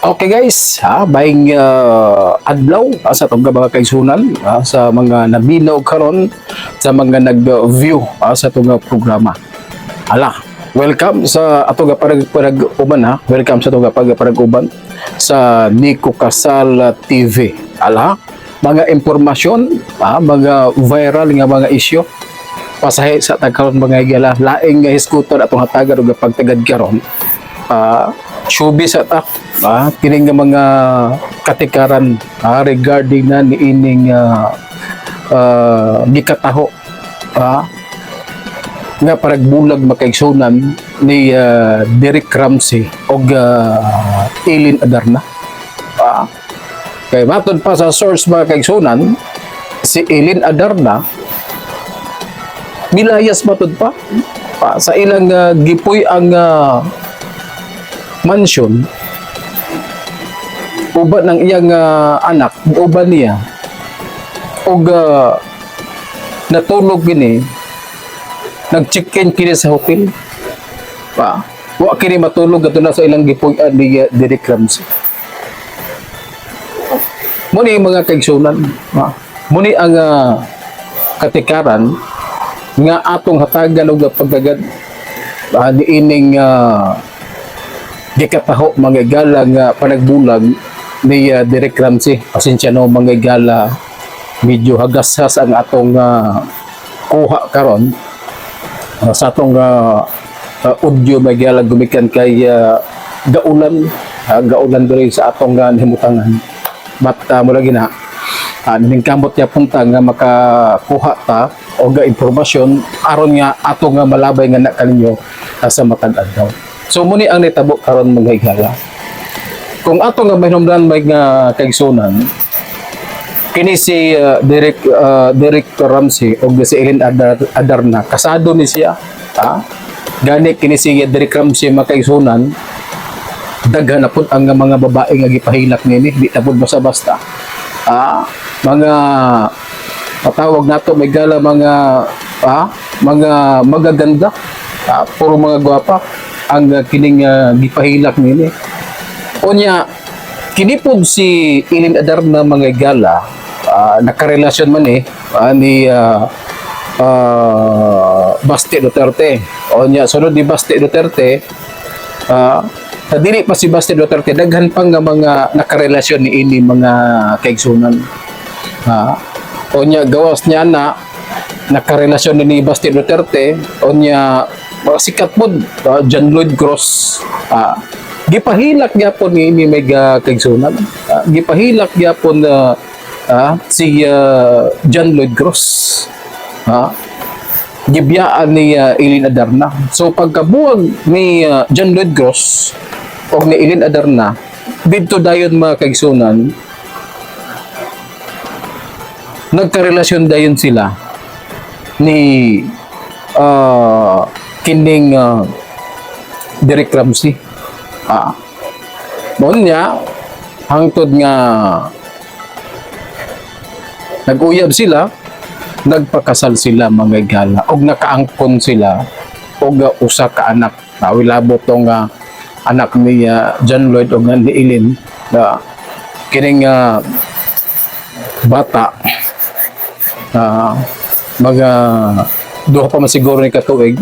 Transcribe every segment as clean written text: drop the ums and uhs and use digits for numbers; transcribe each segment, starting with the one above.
Okay guys, ha, maayong adlaw sa atong mga kaigsunan, sa mga naminaw karon, sa mga nag-view sa atong programa. Ala, welcome sa atong parag uban ha. Welcome sa atong parag uban sa Nico Casal TV. Ala, mga impormasyon, mga viral nga mga isyu pasahe sa tagkaron, mga higala, laing nga hisgutan atong hatagan og pagtagad karon. Showbiz sa ta, kining nga mga katikaran regarding na niining gikataho nga paragbulag, makaigsunan, ni Derek Ramsey og Elin Adarna. Kay matod pa sa source, mga kaigsunan, si Elin Adarna milayas matod pa sa ilang gipuy ang mansion uban ng iyang anak, uban niya, og natulog kini, nag-check-in kini sa hotel pa. Wa kini matulog ato na sa ilang gipuy-an ni Derek Ramsey. Muni, mga kaigsunan, muni ang katikaran nga atong hatagan og pagtagad niining gikataho, mga igala, nga panagbulag ni Derek Ramsey. Pasensya no, mga igala, medyo hagashas ang atong kuha karon sa atong audio, mga igala, gumikan kay gaulan diri sa atong himutangan. But mula gina kamot niya punta nga makakuha ta og impormasyon aron nga ato nga malabay nga na kaninyo sa matag adlaw. So muni ang nitabo karon, mga higala. Kung ato nga mahinumdan, may nga kaigsunan, kini si Derek Ramsey og si Ellen Adarna, kasado ni siya. Ha? Gani kini si Derek Ramsey, mga kaigsunan, daghan na pud ang mga babae nga gipahilak nini, di na pud basta-basta. Mga patawag nato, may gala, mga magaganda, puro mga gwapa ang kining gipahilak nini. Unya kini pod si Elin Adarna, mga gala, nakarelasyon man eh ni Basti Duterte. Unya sunod ni Basti Duterte, sa dili pa si Basti Duterte, daghan pang nga mga nakarelasyon ni ini, mga kaigsunan. Unya gawas niya na nakarelasyon ni Basti Duterte, unya sikat pod John Lloyd Cross. Gipahilak gyapon ni ini, mga kaigsunan. Gipahilak gyapon na si John Lloyd Cross. Gibiyaan ni Elin Adarna. So pagkabuwag ni John Lloyd Gross o ni Elin Adarna, didto dayon, mga kaigsunan, nagkarelasyon dayon sila ni kining Derek Ramsey. Mao niya hangtod nga nag-uyab sila, nagpakasal sila, mga igala, og nakaangkon sila og usa ka anak. Nawilabot tong anak ni John Lloyd og ni Elin na kining bata, mga 2 pa man siguro ni katuig.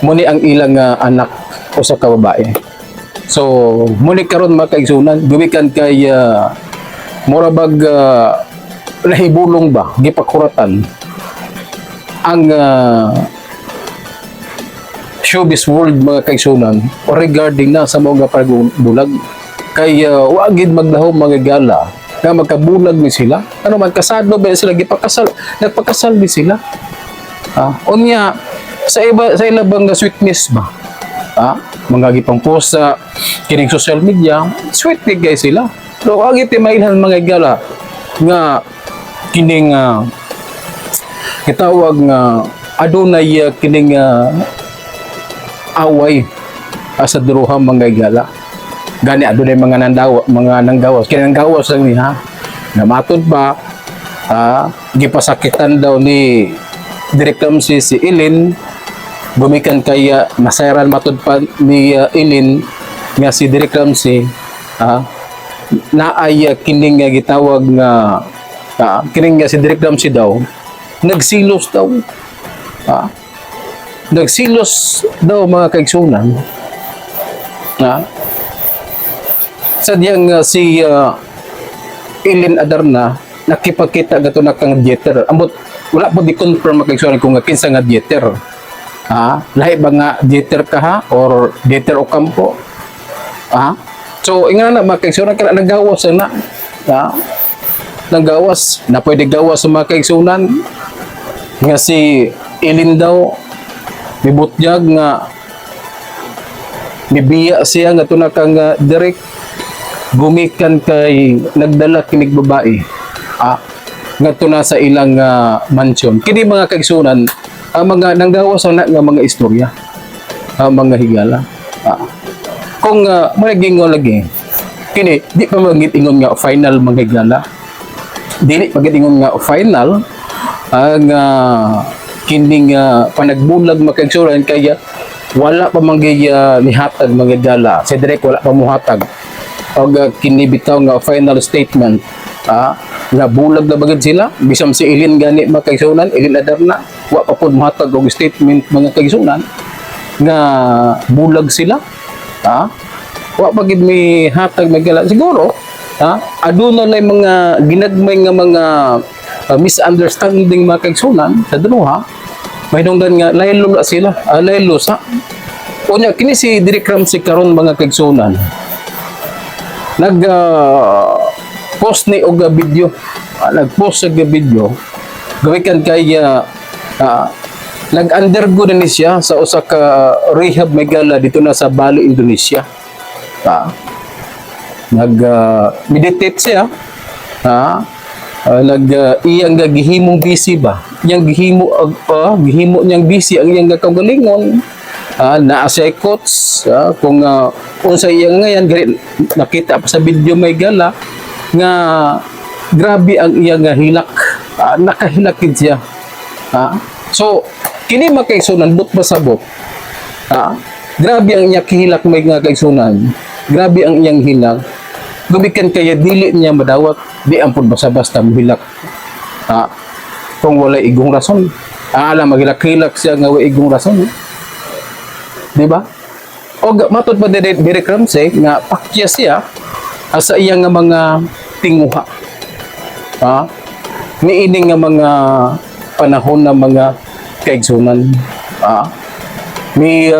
Muni ang ilang anak, usa ka babae. So muni karon, mga kaigsunan, gumikan kay mura bag nahibulong ba, gipakuratan ang showbiz world, mga kaigsunan, regarding na sa mga pagbulag, kay wa gid maglahom, mga gala, nga magkabulag ni sila. Ano man, kasado ba sila, gipakasal, nagpakasal ni sila. Unya sa iba, sa ila bang sweetness ba, mga gipang post sa kining social media, sweet ni guys sila. So agi ti mailhan, mga gala, nga kining gitawag nga adunay kining away sa duruha, mga gala. Gani adunay mga nandawa, mga nanggawas, kini nanggawas lang ni ha, na matud pa gipasakitan daw ni Direk Ramsey si Elin gumikan kay nasayran matud pa ni Elin. Nga si Derek Ramsey naay kining nga gitawag nga kining nga si Derek Ramsey daw nagsilos daw. Nagsilos daw, mga kaigsunan. Sadyang si Ellen Adarna nakipagkita gato na kang Jeter. Ambot wala po di confirm, mga kaigsunan, kung nga kinsa nga Jeter. Lahi ba nga Jeter ka ha or Jeter Ocampo? So inga na, mga kaigsunan, kana nagawas na. Nagawas na pwede gawas sa mga kaigsunan nga si Ellen daw mibutyag nga mibiya siya nga tuna kang Derek gumikan kay nagdala kinig babae ngadto na sa ilang mansion. Kini, mga kaigsunan, ang mga nanggawas na nga mga istorya, mga higala. Kung uh, lagi kini, di pa magitingon nga final, mga higala, dili pa nga final ang kining panagbulag, mga kaigsunan, kaya wala pa man nihatag, mga higala, si Derek wala pa muhatag og kini bitaw nga final statement nga bulag na bagid sila. Bisan si Ellen gani, mga kaigsunan, Ellen Adarna, wa pa pod muhatag og statement, mga kaigsunan, nga bulag sila. Wa pa gid mi hatag magala. Siguro aduna na mga ginagmay nga mga misunderstanding, mga kaigsunan, sa duha mahinungdan nga laylo na sila, laylo sa unya. Kini si Derek Ramsey karon, mga kaigsunan, nag post ni og video. Nag-post og video gawikan kay nag-undergo na ni siya sa usa ka rehab megala dito na sa Bali, Indonesia. Nag meditate siya. Nag iyang gihimong busy ba, iyang gihimo gihimo niyang busy ang iyang kaugalingon. Naa siya coach. Kung unsa iyang ngayan gani, nakita pa sa video may gala nga grabe ang iyang nga hilak. Nakahilak gid siya. So kini, mga kaigsunan, but pasabot grabe ang iyang kihilak, may nga kaigsunan, grabe ang iyang hilak gumikan kaya dili niya madawat. Di ampun basta-basta mohilak kung wala igong rason. Alam maghilak-hilak siya nga wa igong rason, di ba? O matod pa ni Derek Ramsey nga pakya siya sa iyang nga mga tinguha niini nga mga panahon na, mga kaigsunan. Mi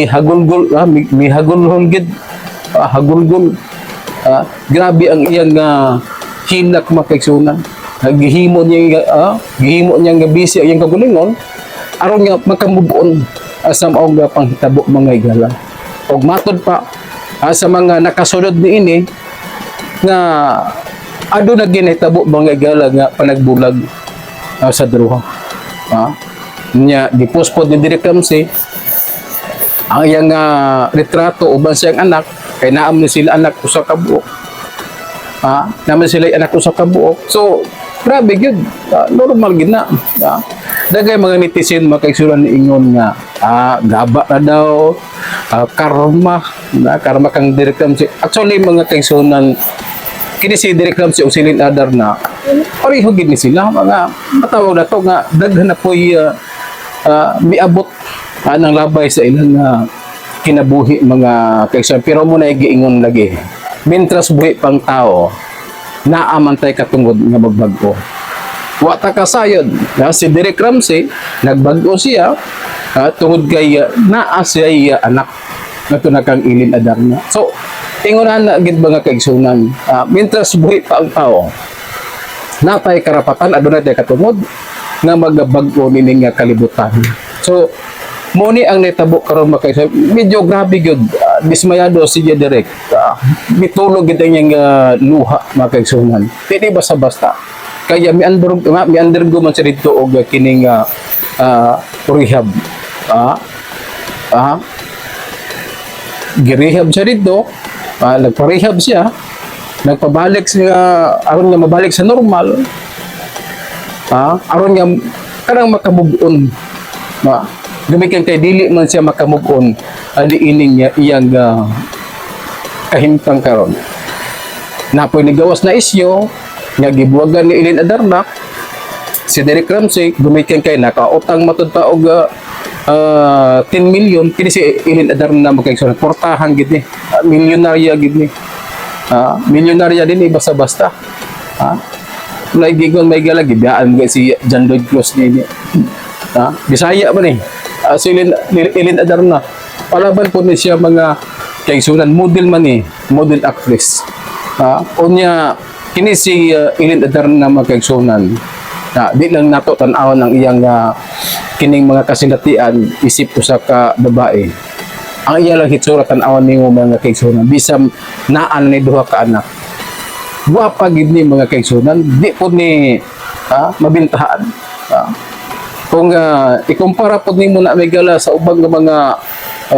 hagulgol, mi hagulhol gid, hagulgol. Grabe ang iyang hilak, mga kaigsunan. Gihimo niya gihimo niya nga busy ang iyang kaugalingon aron nga makamove on sa maong nga panghitabo, mga higala. Og matod pa sa mga nakasunod niini nga aduna ginahitabo, mga higala, nga panagbulag sa druha. Nya gipost pod ni Derek Ramsey ang iyang retrato uban siyang anak kay naam ni sila anak usa ka buok. Naman sila anak usa ka buok. So grabe gyud. Normal gyud na. Dagay mga netizen, mga kaigsunan, ni ingon nga gaba na daw, karma na, karma kang Derek Ramsey. Actually, mga kaigsunan, kini si Derek Ramsey o si Ellen Adarna pareho gid ni sila mga matawag na to nga daghan na po'y miabot ng labay sa ilang kinabuhi, mga kaigsunan. Pero mo na giingon lagi, mintras buhi pang tao, naa man tay katungod nga magbag-o. Wa ta kasayod na si Derek Ramsey nagbag-o siya tungod kay naa siya anak nga tunakang Ellen Adarna. So ingon na gid, mga kaigsunan, mintras buhi pa ang tao, natay karapatan, adunay tay katungod nga magabag-o nining nga kalibutan. So mo ni ang nitabo karon, mga kaigsunan. Medyo grabe gyud, dismayado si Derek. Mitulog gid ang iyang luha, mga kaigsunan. Dili basta-basta kaya mi undergo man siya dito og kining rehab. Girehab siya dito, nagpa-rehab siya, nagpabalik siya aron nga mabalik sa normal, aron nga kanang makamove on ba. Gumikan kay dili man siya makamove on ani ining niya iyang kahimtang karon. Napoy nigawas na isyu nga gibuwagan ni Elaine Adarna si Derek Ramsey, gumikan kay nakautang matud pa og 10 million kini si Elaine Adarna, mga kaigsuonan. Portahan gid ni. Milyonarya gid ni. Milyonarya din eh, basta-basta. May gigon may gala gibiyaan mo si John Lloyd Cruz ni. Bisaya man eh. Si Elaine Adarna. Palaban po ni siya, mga kaigsuonan, model man eh, model actress. Unya kini si Elaine Adarna, mga kaigsuonan. Di lang nato tan-awon ang iyang kining mga kasinatian isip usa ka babae. Ang iya lang hitsura, tan-awan nimo, mga kaigsuonan, bisan naan ni duha ka anak. Gwapa gid ni, mga kaigsuonan, di po ni mabintahan. Kung ikumpara pod nimo na may gala sa ubang nga mga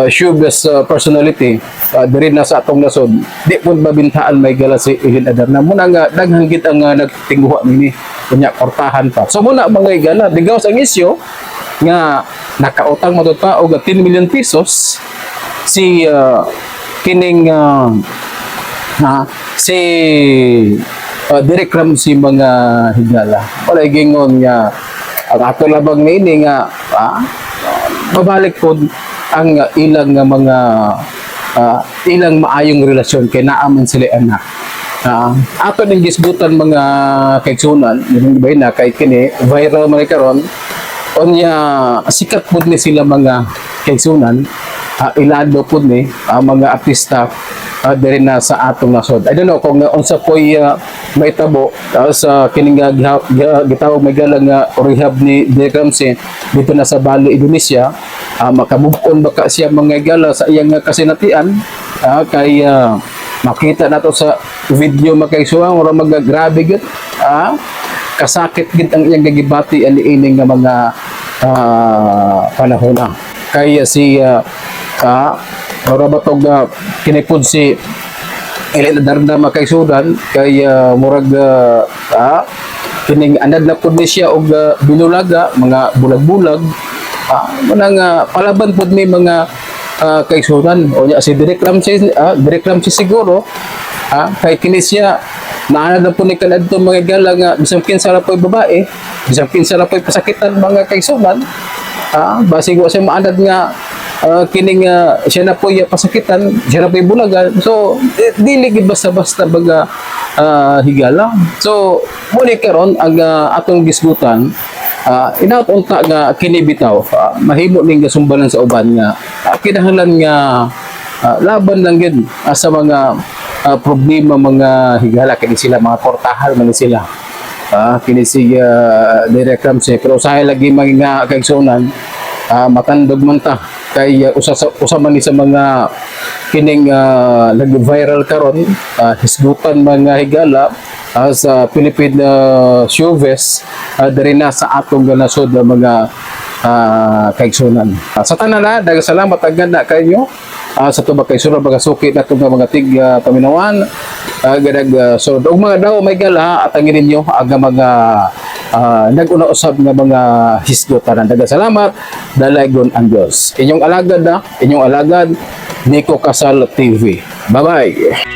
showbiz personality diri na sa atong nasod, di pod mabintahan may gala si Elaine Adarna. Muna nga daghang gid ang nagtinguha nini, unya kortahan pa. So muna, mga higala, digaws ang isyu nga nakautang matud pa og 10 million pesos si kining si Derek Ramsey, mga higala. Wala gingon nga ang ato labang niini nga babalik po ang ilang nga mga ilang maayong relasyon kay naa man sila anak. Ato ning gisgutan, mga kaigsunan, yung ba na kay kini viral man karon, unya sikat pud ni sila, mga kaigsunan, ilado pud ni mga artista diri na sa atong nasod. I don't know kung unsa po'y mahitabo sa kining gitawag may gala nga rehab ni Derek Ramsey dito na sa Bali, Indonesia. Makamove on ba ka siya, mga gala, sa iyang kasinatian, kay makita nato sa video, mga kaigsuonan, ora mga grabe gid kasakit gid ang iyang gagibati ani ining nga mga panahon na kay si ora ba tog kinipod si Elaine Adarna, mga kaigsuonan, kay murag kining anad na pud ni siya og binulaga, mga bulag-bulag. Manang palaban pud ni, mga kaigsuonan. O nya si Derek Ramsey siguro kay kini siya naanad na po ni kanadto, mga gala, nga bisan kinsa ra po'y babae, bisan kinsa ra po'y pasakitan, mga kaigsuonan. Basig wa siya maanad nga kining siya na po'y pasakitan, siya na po'y bulagan. So dili gid basta-basta baga, higala. So muni karon ang atong gisgutan, inaot unta nga kini bitaw mahimo ning gasumbanan sa uban nga kinahanglan nga laban lang gid sa mga problema, mga higala, kini sila mga kortahal man ni sila, kini si Derek Ramsey. Pero usahay lagi, mga kaigsuonan, matandog man ta kay usa man ni sa mga kining nag-viral karon, hisgutan, mga higala, sa Philippine showbiz diri na sa atong nasod nga mga kaigsunan. Sa tanan na, daghang salamat agad na kayo sa tubag kay sura mga suki na itong mga tig paminawan gadag so og mga daw may gala at ang ninyo ang mga nag-una usab nga mga hisgot tanan. Daghang salamat, dalaygon ang Dios. Inyong alagad na, inyong alagad, Nico Casal TV. Bye bye.